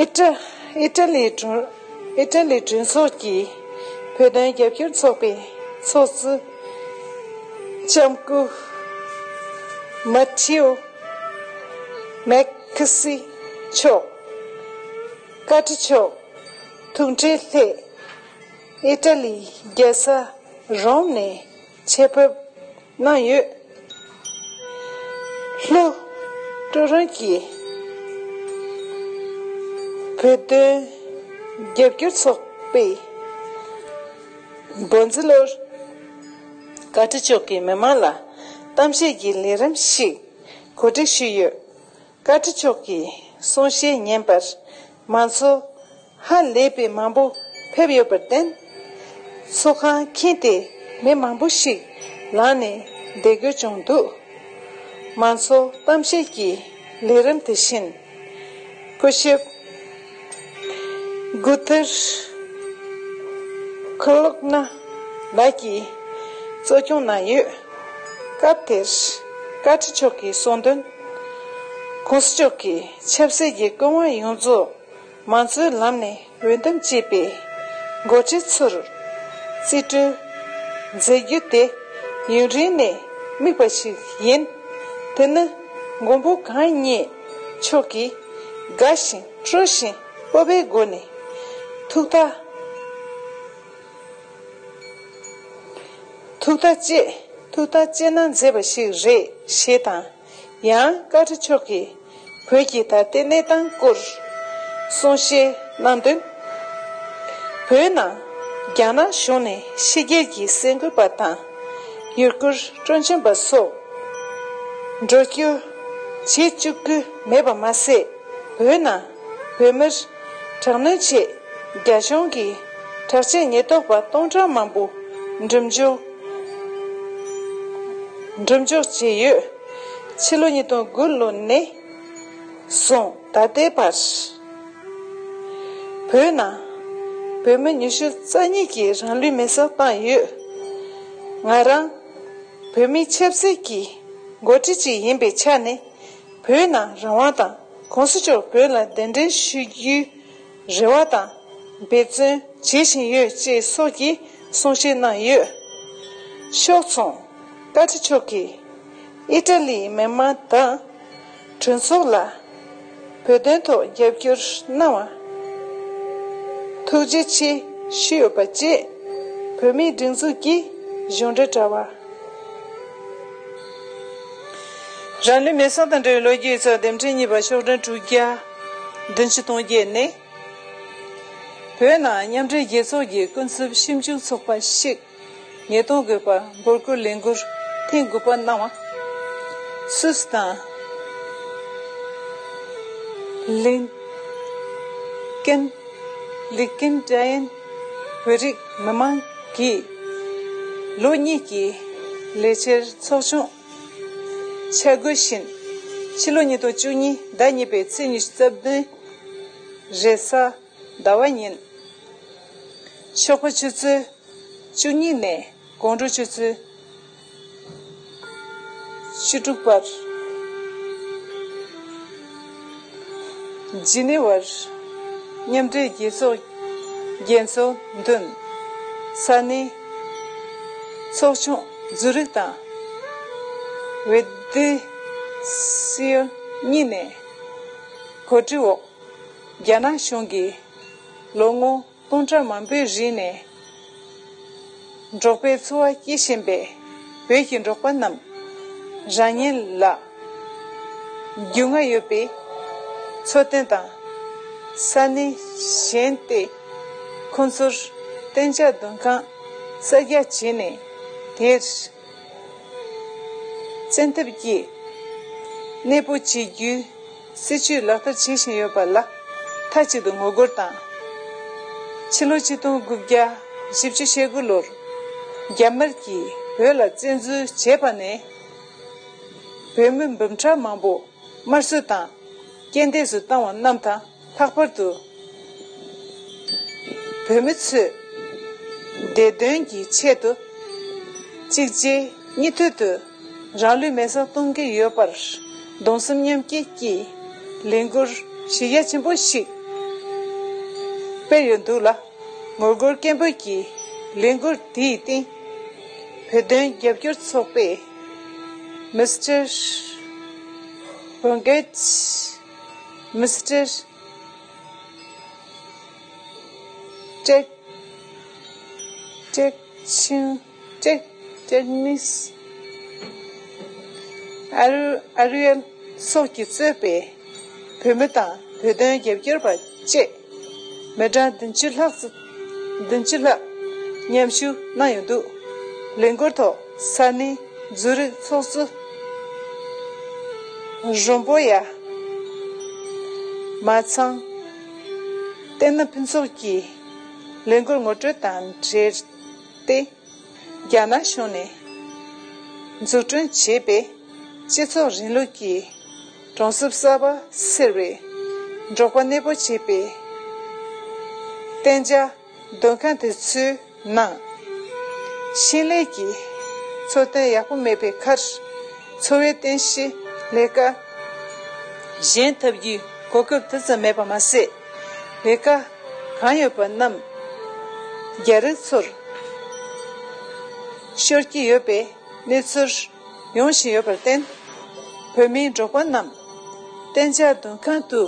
ཨི་ཊ་ཨི་ཊ་ལིའི་གྲོས་ཨི་ཊ་ལིའི་གྲོས་ཚོགས་ཀྱི་བོད་དོན་རྒྱབ་སྐྱོར་ཚོགས་པའི་ཚོགས་གཙོ་ལྕམ་སྐུ་མ་ཐེའོ་མེག་ཁི་སི་མཆོག་བཀའ་ཁྲི་མཆོག་ཐུགས་འཕྲད་སླད། ཨི་ཊ་ལིའི་རྒྱལ་ས་རོམ་ནས་ཆེད་ཕེབས་གནང་ཡོད། ལྷོ་ཀྲོ་རོན་གྱི་བོད་དོན་རྒྱབ་སྐྱོར་ཚོགས་པའི་འགོ་འཛིན་ལོར་བཀའ་ཁྲི་མཆོག་གིས་མི་མང་ལ་གཏམ་བཤད་ཀྱི་ལས་རིམ་ཞིག་གོ་སྒྲིག་ཞུས་ཡོད། བཀའ་ཁྲི་མཆོག་གི་གསུང་བཤད་ཉན་པར་མང་ཚོགས་ཧ་ལས་པའི་མང་པོ་ཕེབས་ཡོད་པར་བརྟེན། ཚོགས་ཁང་ཁྱིམ་དེ་མི་མང་པོ་ཞིག་ལངས་ནས་བསྡད་དགོས་བྱུང་འདུག་མང་ཚོགས་གཏམ་བཤད་ཀྱི་ལས་རིམ་དེ་བཞིན་སྐུ་ཞབས་གུ་ཐེར་ཁོ་ལོག་ན་ལགས་ཀྱིས་གཙོ་སྐྱོང་གནང་ཡོད། སྐབས་དེར་བཀའ་ཁྲི་མཆོག་གིས་གསུངས་དོན། ༸གོང་ས་མཆོག་གིས་ཆབ་སྲིད་ཀྱི་སྐུ་དབང་ཡོངས་རྫོགས་མང་གཙོའི་ལམ་ནས་འོས་འདེམས་བྱས་པའི་འགོ་ཁྲིད་ཚོར་རྩིས་སྤྲོད་མཛད་རྒྱུ་དེ་ཡུན་རིང་ནས་དམིགས་པ་ཞིག་ཡིན། དེ་ནི་མགོན་པོ་གང་ཉིད་མཆོག་གིས་དགའ་ཞིང་སྤྲོ་ཞིང་སྤོབས་པའི་སྒོ་ནས་ཐུགས་ཐག་ཐུགས་ཐག་བཅད་ཐུགས་ཐག་བཅད་གནང་མཛད་པ་ཞིག་རེད་ཞེས་དང་། ཡང་བཀའ་ཁྲི་མཆོག་གིས་བོད་ཀྱི་ད་ལྟའི་གནས་སྟངས་སྐོར་གསུང་བཤད་གནང་དོན། བོད་ནང་རྒྱ་ནག་གཞུང་ནས་ཕྱི་རྒྱལ་གྱི་གསར་འགོད་པ་དང་ཡུལ་སྐོར་སྤྲོ་འཆམ་པ་སོགས་འགྲོ་སྐྱོད་བྱེད་བཅུག་གི་མེད་པ་མ་ཟད། བོད་ནང་བོད་མིར་དྲག་གནོན་ཆེད་རྒྱ་གཞུང་གིས་དྲག་ཆས་ཉེན་རྟོག་པ་སྟོང་ཕྲག་མང་པོ་འགྲེམས་འཇོག་འགྲེམས་འཇོག་བྱས་ཡོད། ཕྱི་ལོ་ཉིས་སྟོང་དགུ་ལོ་ནས་བཟུང་ད་ལྟའི་བར། བོད་ནང་བོད་མི་ཉི་ཤུ་རྩ་གཉིས་ཀྱིས་རང་ལུས་མེར་སྲེག་བཏང་ཡོད། ང་རང་བོད་མིའི་ཆབ་སྲིད་ཀྱི་འགོ་ཁྲིད་ཅིག་ཡིན་པའི་ཆ་ནས། བོད་ནང་རང་དབང་དང་། ༸གོང་ས་མཆོག་བོད་ལ་གདན་འདྲེན་ཞུ་རྒྱུའི་རེ་བ་དང་འབད་བརྩོན་བྱེད་བཞིན་ཡོད་ཅེས་སོགས་ཀྱི་གསུང་བཤད་གནང་ཡོད། ཕྱོགས་མཚུངས། བཀའ་ཁྲི་མཆོག་གིས་ཨི་ཊ་ལིའི་མི་མང་དང་གྲོས་ཚོགས་ལ། བོད་དོན་ཐོག་རྒྱབ་སྐྱོར་གནང་བ། ཐུགས་རྗེ་ཆེ་ཞུས་ཡོད་པ་བཅས། བོད་མིའི་སྒྲིག་འཛུགས་ཀྱི་གཞུང་འབྲེལ་དྲ་བ། རང་ལུས་མེར་སྲེག་དང་འབྲེལ་བའི་ལོ་རྒྱུས་ཡིག་ཚགས་དེབ་ཕྲེང་གཉིས་པ་ཤོག་གྲངས་དྲུག་བརྒྱ་བདུན་ཅུ་དོན་བརྒྱད་ནས། བོད་ནང་མཉམ་འབྲེལ་རྒྱལ་ཚོགས་ཀྱི་ཀུན་གསབ་ཞིབ་འཇུག་ཚོགས་པ་ཞིག་ཉིས་སྟོང་དགུ་པ་འབོད་སྐུལ་ལས་འགུལ་ཐེངས་དགུ་པ་གནང་བ། སུད་སི་དང་ལིན་ཀེན་ལི་ཀེན་ཏྲ་ཡན་བོད་རིགས་མི་མང་གིས་ལོ་གཉིས་ཀྱི་ལས་འཆར་ཚོགས་ཆུང་། འཆར་འགོད་བཞིན། ཕྱི་ལོ་ཉིས་སྟོང་བཅུ་གཉིས་ཟླ་གཉིས་པའི་ཚེས་ཉི་ཤུ་རྩ་བདུན་རེས་གཟའ་ཟླ་བ་ཉིན། ཞོགས་པ་ཆུ་ཚོད་བཅུ་གཉིས་ནས་དགོང་དྲོ་ཆུ་ཚོད་བཅུ་དྲུག་བར། ཇི་ནི་ཝར་མཉམ་འབྲེལ་རྒྱལ་ཚོགས་རྒྱལ་ཚོགས་མདུན་ས་གནས་ཚོགས་ཆུང་ཛུ་རིག་དང་ཝེ་དི་སི་ཡོ་གཉིས་ནས་གོ་སྒྲིག་འོག་རྒྱ་ནག་གཞུང་གིས་ལོ་ངོ་སྟོང་ཕྲག་མང་པོའི་རིང་ནས་འབྲོག་པའི་འཚོ་བ་སྐྱེལ་བཞིན་པའི་བོད་ཀྱི་འབྲོག་པ་རྣམས་རང་ཉིད་ལ་རྒྱུས་མངའ་ཡོད་པའི་འཚོ་རྟེན་དང་ས་གནས་གཞན་དེ་ཁོང་ཚོར་གཏན་འཇགས་སྡོད་ཁང་གསར་རྒྱག་བྱས་ནས་དེར་བཙན་ཐབས་ཀྱིས་གནས་སྤོ་བྱེད་རྒྱུའི་སྲིད་ཇུས་ལག་བསྟར་བྱེད་བཞིན་ཡོད་པ་ལ་མཐའ་གཅིག་ཏུ་ངོ་རྒོལ་དང་། ཕྱི་ལོ་ཆིག་སྟོང་དགུ་བརྒྱ་བཞི་བཅུ་ཞེ་དགུ་ལོར་རྒྱ་དམར་གྱིས་བོད་ལ་བཙན་འཛུལ་བྱས་པ་ནས་བོད་མི་འབུམ་ཕྲག་མང་པོ་དམར་གསོད་དང་རྐྱེན་འདས་སུ་བཏང་བ་རྣམས་དང་། ལྷག་པར་དུ་བོད་མི་ཚོས་བདེ་དོན་གྱི་ཆེད་དུ་གཅིག་རྗེས་གཉིས་མཐུད་དུ་རང་ལུས་མེར་སྲེག་གཏོང་གི་ཡོད་པར་གདུང་སེམས་མཉམ་སྐྱེད་ཀྱི་ལས་འགུལ་གཞི་རྒྱ་ཆེན་པོ་ཞིག་སྤེལ་ཡོད་འདུག་ལ། ངོ་རྒོལ་སྐད་འབོད་ཀྱི་ལས་འགུལ་དེའི་སྟེང་བོད་དོན་རྒྱབ་སྐྱོར་ཚོགས་པས་མི་སི་ཊར་བོན་གེ་ཊི། མི་སི་ཊར་ཀྲེག་ཀྲེག་ཆིང་ཀྲེག་ཀྲེག་མིས། ཨ་རུ་ཨ་རུ་ཡན་སོགས་ཀྱིས་གཙོས་པའི་བོད་མི་དང་བོད་དོན་རྒྱབ་སྐྱོར་པ་བཅས་མི་གྲངས་བདུན་ཅུ་ལྷག་ཙམ་བདུན་ཅུ་ལྷག་མཉམ་ཞུགས་གནང་ཡོད་འདུག་ལས་འགུལ་ཐོག་ས་གནས་ཛུ་རིག་ཚོགས་གཙོ་རོན་པོ་ཡ་མ་ཚང་བསྟན་ནག་ཕུན་ཚོགས་ཀྱིས་ལས་འགུལ་ངོ་སྤྲོད་དང་འབྲེལ་ཏེ། རྒྱ་ནག་གཞུང་ནས་འཛུགས་སྐྲུན་བྱས་པའི་སྤྱི་ཚོགས་རིང་ལུགས་ཀྱི་གྲོང་གསེབ་གསར་པ་ཟེར་བའི་འབྲོག་པ་གནས་སྤོ་བྱས་པའི་གཏན་འཇགས་སྡོད་ཁང་དེ་ཚོའི་ནང་ཤིང་ལས་ཀྱི་འཚོ་རྟེན་ཡག་པོ་མེད་པའི་ཁར་འཚོ་བའི་རྟེན་གཞི་ལས་ཀ་གཞན་ཐབས་ཀྱི་གོ་སྐབས་དེ་ཙམ་མེད་པ་མ་ཟད། ལས་ཀ་གང་ཡོད་པ་རྣམས་རྒྱ་རིགས་ཚོར་ཤོར་གྱི་ཡོད་པའི་གནས་ཚུལ་ཡོང་བཞིན་ཡོད་པར་བརྟེན། བོད་མིའི་འབྲོག་པ་རྣམས་གཏན་འཇགས་སྡོད་ཁང་དུ་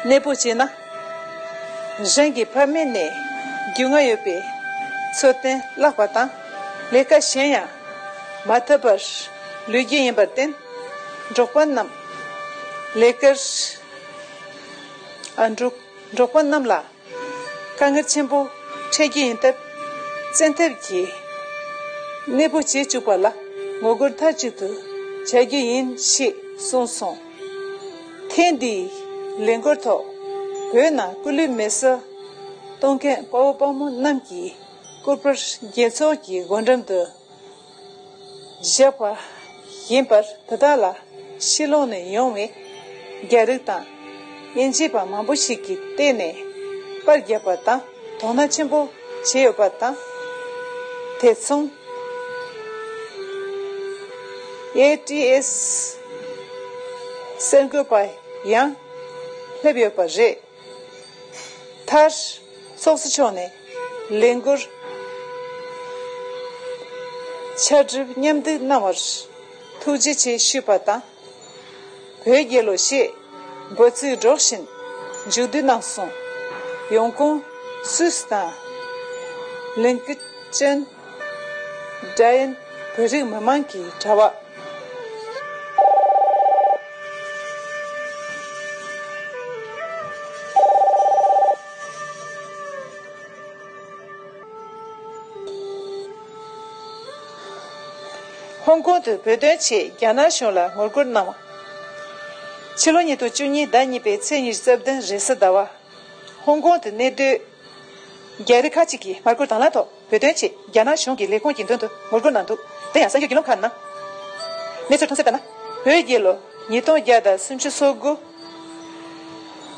གནས་སྤོ་བྱས་ན། གཞན་གྱི་ཕ་མེས་ནས་རྒྱུས་མངའ་ཡོད་པའི་འཚོ་རྟེན་བརླག་པ་དང་། ལས་ཀ་གཞན་ཡང་མ་ཐོབ་པར་ལུས་རྒྱུ་ཡིན་པར་བརྟེན། འབྲོག་པ་རྣམས་ལས་ཀར་ཨ་འབྲོག་འབྲོག་པ་རྣམས་ལ་དཀའ་ངལ་ཆེན་པོ་འཕྲད་རྒྱུ་ཡིན་སྟབས། བཙན་ཐབས་ཀྱིས་གནས་སྤོ་བྱེད་བཅུག་པ་ལ་ངོ་རྒོལ་མཐའ་གཅིག་ཏུ་བྱ་རྒྱུ་ཡིན་ཞེས་གསུངས་སོང་། ཐེངས་འདིའི་ལས་འགུལ་ཐོག་བོད་ནང་སྐུ་ལུས་མེར་སྲེག་གཏོང་མཁན་དཔའ་བོ་དཔའ་མོ་རྣམས་ཀྱི་སྐུ་པར་རྒྱལ་ཚོགས་ཀྱི་སྒོ་འགྲམ་དུ་བཞག་པ་ཡིན་པར། དེ་དག་ལ་ཕྱི་ལོགས་ནས་ཡོང་བའི་རྒྱ་རིགས་དང་དབྱིན་ཇི་པ་མང་པོ་ཞིག་གིས་བལྟས་ནས་པར་བརྒྱབ་པ་དང་དོ་སྣང་ཆེན་པོ་བྱས་ཡོད་པ་དང་། དེ་མཚུངས་ཨེ་ཊི་ཨེས་གསར་འགོད་པ་ཡང་སླེབས་ཡོད་པ་རེད། མཐར། ཚོགས་གཙོ་མཆོག་ནས་ལས་འགུལ་ཕྱར་གྲུ་མཉམ་འདེགས་གནང་བར་ཐུགས་རྗེ་ཆེ་ཞུས་པ་དང་། བོད་རྒྱལ་ལོ་ཞེས་འབོད་ཚིག་སྒྲོག་བཞིན་མཇུག་བསྡུ་གནང་སོང་། ཡོང་ཁུངས་སུད་སི་དང་ལིང་ཀི་ཅན། ཌ་ཡན་བོད་རིགས་མི་མང་གི་དྲ་བ། ཧོང་ཀོང་དུ་བོད་དོན་ཆེད་རྒྱ་ནག་གཞུང་ལ་ངོ་རྒོལ་གནང་བ། ཕྱི་ལོ་ཉིས་སྟོང་བཅུ་གཉིས་ཟླ་གཉིས་པའི་ཚེས་ཉི་ཤུ་རྩ་བདུན་རེས་གཟའ་ཟླ་བ། ཧོང་ཀོང་དུ་གནས་སྡོད་རྒྱ་རིགས་ཁག་ཅིག་གིས་མར་ཁུལ་དྭང་བླངས་ཐོག་བོད་དོན་ཆེད་རྒྱ་ནག་གཞུང་གི་ལས་ཁུངས་ཀྱི་མདུན་དུ་ངོ་རྒོལ་གནང་འདུག་དེ་ཡང་གསར་འགྱུར་བརྒྱུད་ལམ་ཁག་ནང་གནས་ཚུལ་ཐོན་གསལ་ལྟར་ན། བོད་རྒྱལ་ལོ་ཉིས་སྟོང་བརྒྱ་དང་སུམ་ཅུ་སོ་དགུ།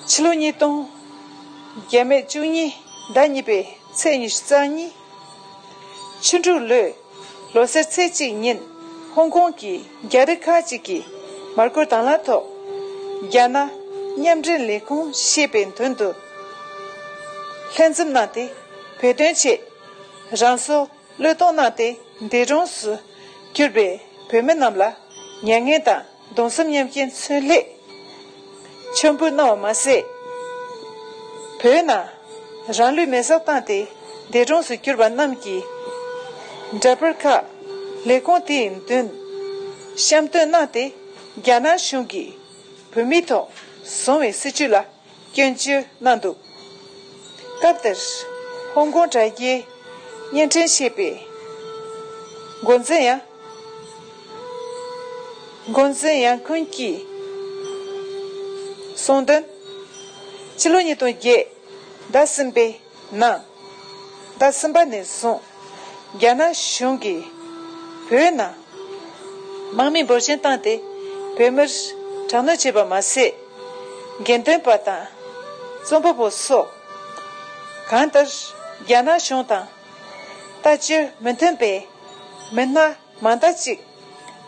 ཕྱི་ལོ་ཉིས་སྟོང་བརྒྱ་མེད་བཅུ་གཉིས་ཟླ་གཉིས་པའི་ཚེས་ཉི་ཤུ་རྩ་གཉིས། ཆུ་འབྲུག་ལོའི་ལོ་སར་ཚེས་གཅིག་ཉིན་ཧོང་ཀོང་གི་རྒྱ་རིགས་ཁག་ཅིག་གིས་མར་ཁུལ་དྭང་བླངས་ཐོག་རྒྱ་ནག་མཉམ་འབྲེལ་ལས་ཁུངས་ཞེས་པའི་མདུན་དུ་ལྷན་འཛོམས་གནང་སྟེ། བོད་དོན་ཆེད་རང་སྲོག་བློས་གཏོང་གནང་སྟེ། འདས་གྲོངས་སུ་གྱུར་པའི་བོད་མི་རྣམས་ལ་མྱ་ངན་དང་གདུང་སེམས་མཉམ་སྐྱེད་མཚོན་སླད་མཆོད་འབུལ་གནང་བ་མ་ཟད། བོད་ནང་རང་ལུས་མེར་སྲེག་བཏང་སྟེ་འདས་གྲོངས་སུ་གྱུར་པ་རྣམས་ཀྱི་འདྲ་པར་ཁག་ལས་ཁུངས་དེའི་མདུན་བཤམས་སྟོན་གནང་སྟེ། རྒྱ་ནག་གཞུང་གིས་བོད་མིའི་ཐོག་བཟུང་བའི་སྲིད་བྱུས་ལ་སྐྱོན་བརྗོད་གནང་འདུག་སྐབས་དེར་ཧོང་ཀོང་དྲ་རྒྱའི་བརྙན་འཕྲིན་ཞེས་པའི་འགོ་འཛིན་ཡང་། འགོ་འཛིན་ཡང་ཁུན་གྱིས་གསུངས་དོན། ཕྱི་ལོ་ཉིས་སྟོང་བརྒྱད་ཟླ་གསུམ་པའི་ནང་། ཟླ་གསུམ་པ་ནས་བཟུང་རྒྱ་ནག་གཞུང་གིས་བོད་ནང་དམག་མི་འབོར་ཆེན་བཏང་སྟེ། བོད་མིར་དྲག་གནོན་བྱས་པ་མ་ཟད། དགེ་འདུན་པ་དང་རྩོམ་པ་པོ་སོགས་གང་ལྟར་རྒྱ་ནག་གཞུང་དང་ལྟ་སྤྱོད་མི་མཐུན་པའི་མི་སྣ་མང་དག་ཅིག་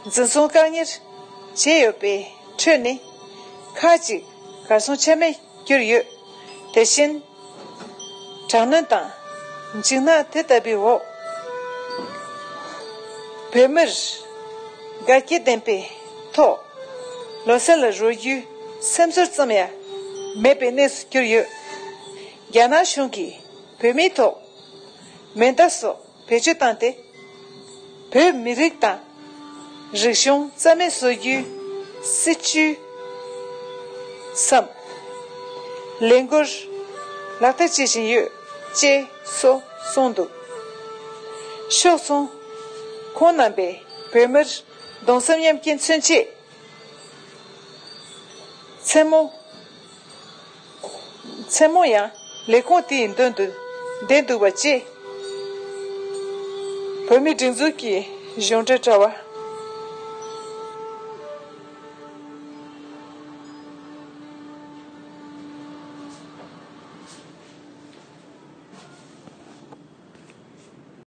འཛིན་བཟུང་བཀག་ཉར་བྱས་ཡོད་པའི་ཁྲོད་ནས་ཁག་ཅིག་གར་སོང་ཆ་མེད་གྱུར་ཡོད། དེ་བཞིན་དྲག་གནོན་དང་འཇིགས་སྣང་དེ་ལྟ་བུའི་འོག་བོད་མིར་དགའ་སྐྱིད་ལྡན་པའི་ཐོག་ལོ་གསར་ལ་རོལ་རྒྱུའི་སེམས་ཚོར་ཙམ་ཡང་མེད་པའི་གནས་སུ་གྱུར་ཡོད། རྒྱ་ནག་གཞུང་གིས་བོད་མིའི་ཐོག་མེ་མདའ་སོགས་བེད་སྤྱོད་བཏང་སྟེ། བོད་མི་རིགས་དང་རིག་གཞུང་རྩ་མེད་བཟོ་རྒྱུའི་སྲིད་བྱུས་སམ་ལས་འགུལ་ལག་བསྟར་བྱེད་བཞིན་ཡོད་ཅེས་སོགས་གསུངས་འདུག་ཕྱོགས་མཚུངས་ཁོང་རྣམ་པས་བོད་མིར་གདུང་སེམས་མཉམ་སྐྱེད་མཚོན་ཆེད། མཚན་མོ། མཚན་མོ་ཡང་ལས་ཁུངས་དེའི་མདུན་དུ་བསྡད་འདུག་པ་བཅས། བོད་མིའི་སྒྲིག་འཛུགས་ཀྱི་གཞུང་འབྲེལ་དྲ་བ།